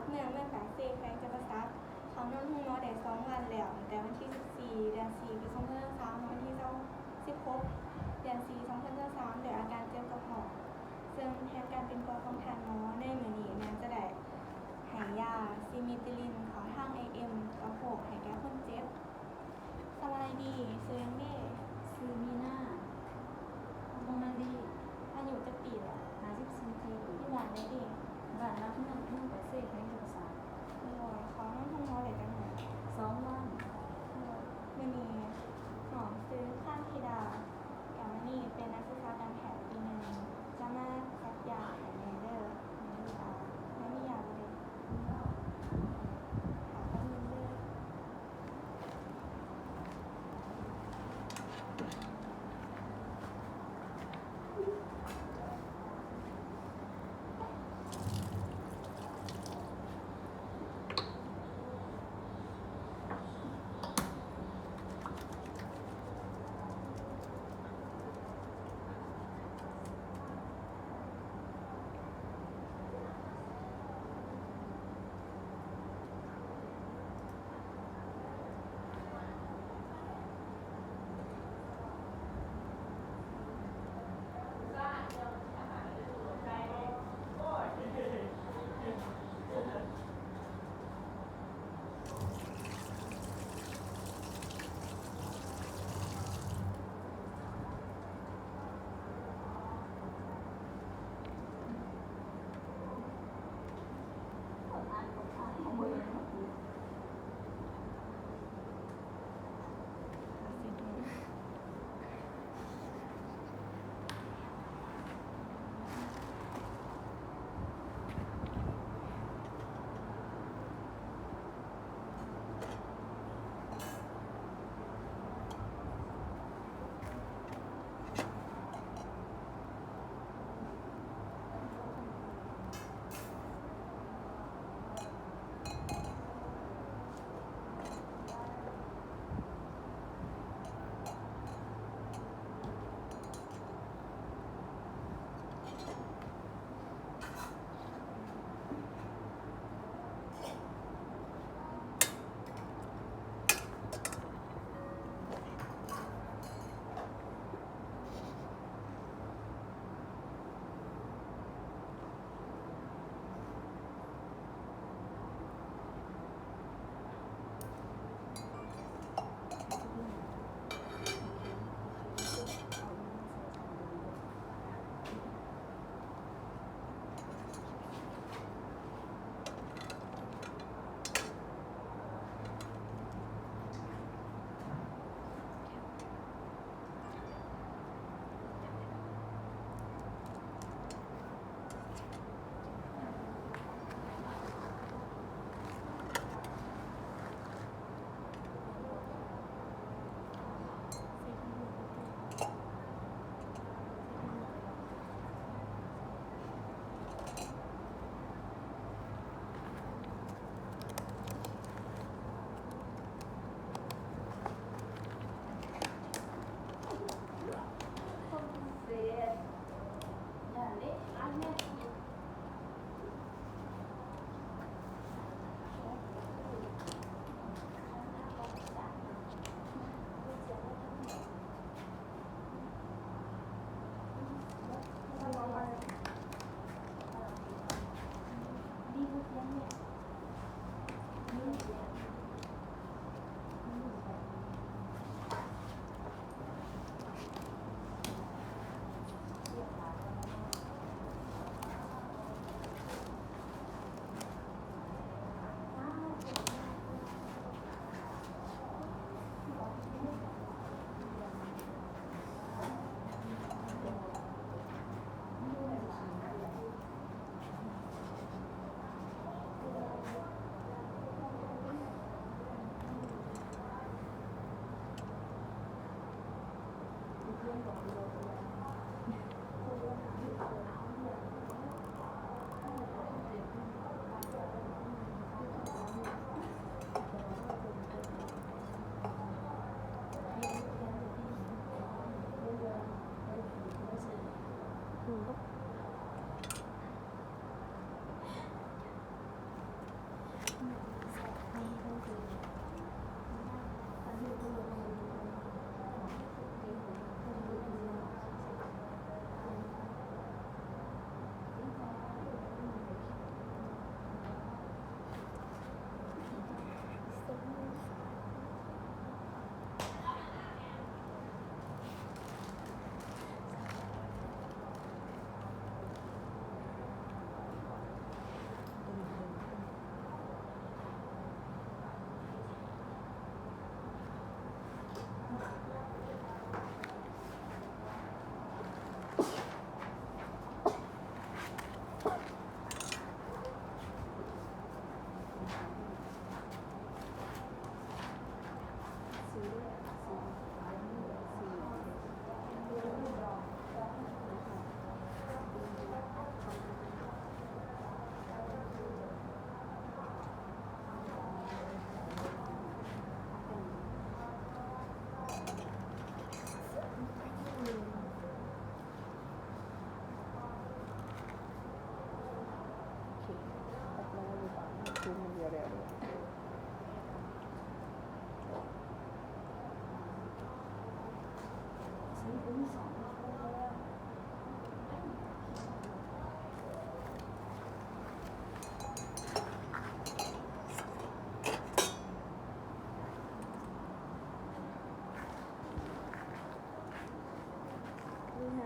ເມືອງ ເມືອງປາກເຊ ແຂວງຈຳປາສັກ. ເຂົານອນໂຮງໝໍໄດ້ສອງວັນແລ້ວ, ຕັ້ງແຕ່ວັນທີສິບສີ່ ເດືອນສີ່ ປີສອງພັນຊາວສາມ ມາຮອດວັນທີຊາວ ສິບຫົກ ເດືອນສີ່ ສອງພັນຊາວສາມ ດ້ວຍອາການເຈັບກະເພາະ. ເຊິ່ງແຜນການປິ່ນປົວຂອງທ່ານໝໍໃນມື້ນີ້ແມ່ນຈະໄດ້ໃຫ້ຢາຊີເມຕິລິນເຂົ້າທາງໄອເອັມກະໂພກໃຫ້ແກ່ຄົນເຈັບ. ສະບາຍດີ, ຊື່ຫຍັງເດ? ຊື່ມີນາ ວົງມະລີ. ອາຍຸຈັກປີແລ້ວ? ຫ້າສິບສີ່ປີ. ຢູ່ບ້ານໃດເດ? ບ້ານຫຼັກເມືອງ ເມືອງປາກເຊ ແຂວງຈຳປາສັກ. ໂດຍ. ເຂົານອນໂຮງໝໍໄດ້ຈັກມື້? ສອງວັນ. ໂດຍ. ມື້ນີ້ນ້ອງຊື່ ຄານທິດາ ກາມະນີ ເປັນນັກສຶກສາການແພດປີໜຶ່ງ ຈະມາສັກຢາໃຫ້ແມ່ເດີ.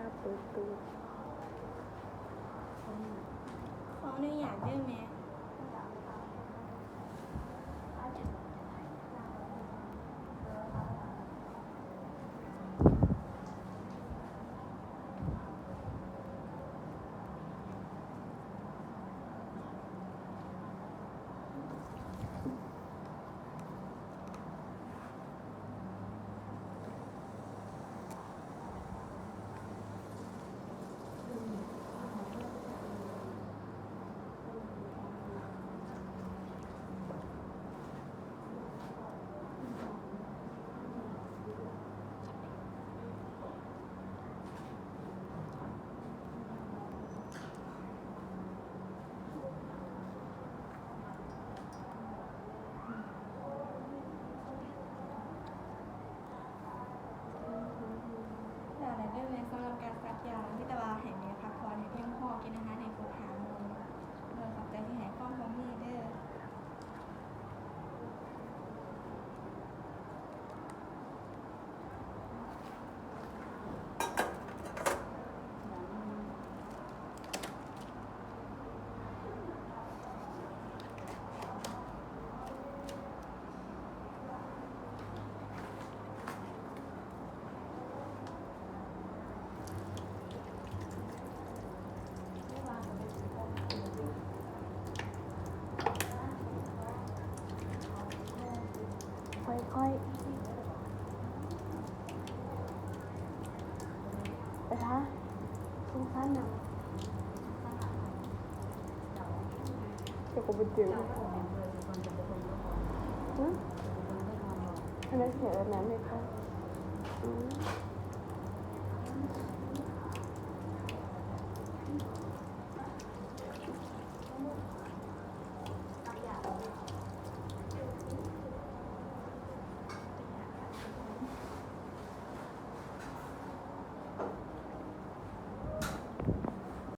ຂໍອະນຸຍາດເດີແມ່. ແລ້ວແຫຼະເດີແມ່ ສຳລັບການສັກຢາ ມີແຕ່ວ່າໃຫ້ແມ່ພັກຜ່ອນໃຫ້ພຽງພໍ ກິນອາຫານໃຫ້ຄົບຫ້າໝູ່. ໂດຍ ຂອບໃຈທີ່ໃຫ້ຄວາມຮ່ວມມືເດີ. ຄ່ອຍໆ ໄປທາ ສົງສານນະ ເຈົ້າກໍບໍ່ຈື່. ຫຶ? ອັນນັ້ນເສຍແລ້ວນະ ແມ່ນບໍ່? ອືມ.